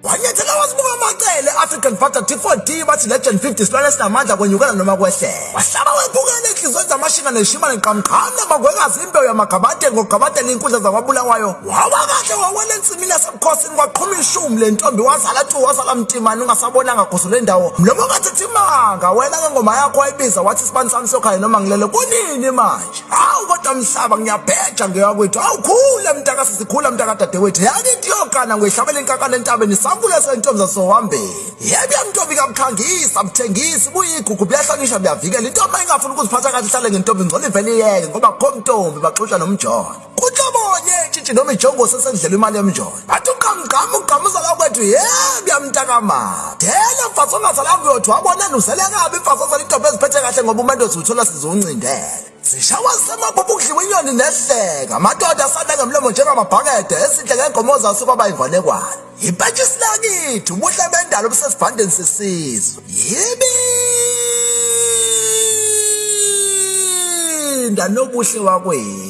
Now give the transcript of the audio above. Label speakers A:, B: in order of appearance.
A: Wanyathela wazibuka amacele African Butter T4D bathi Legend 50 silwane esinamandla kwenyukela noma kwehlela. Wahlaba wephukela inhliziyo zamashinga neshima neqamqhame bagwekazi imbewu yamagabade ngogabadela inkundla zakwabulawayo. Wawa kahle wawela ensimini yasebukhosini kwaqhuma ishumi le ntombi wazala tu wazala mtimane ungasabonanga gusu le ndawo. Mlomo kathi thimanga wena ngengoma yakho wayibiza wathi isibani sami sokhaya noma ngilele kunini manje. Hawu kodwa mhlaba ngiyabheja ngeyakwethu. Hawu khula mntaka sisikhula mntaka dadewethu. Yakithi yogana ngoyihlabela inkakala entabeni sambulo sentombi zasohambeni. Yebo yamntombi kamkhangisa mthengisi kuyigugu buyahlonishwa buyavikela. Intombi ingafuni ukuziphatha kahle ihlale ngentombi ngcono ivele iyeke ngoba kho mntombi baxutsha nomjolo. Kuhlobonye tshitshi noma ijongo sesendlela imali yomjolo. Bathi uqamgqama ugqamuza la kwethu yebo yamntakama. Dela mfazi ongazalanga uyothi wabona nuzele kabi mfazi ozala intombi eziphethe kahle ngoba umendozi uthola sizoncindela. Zishawa zisemaphuphu kudliwa inyoni nehleka. Amadoda asanda ngemlomo njengamabhakede ezinhle ngenkomo zaso kwaba inganekwane. Yipetshisi lakithi ubuhle bendalo obusesivandeni sesizwe. Yibinda nobuhle wakwethu.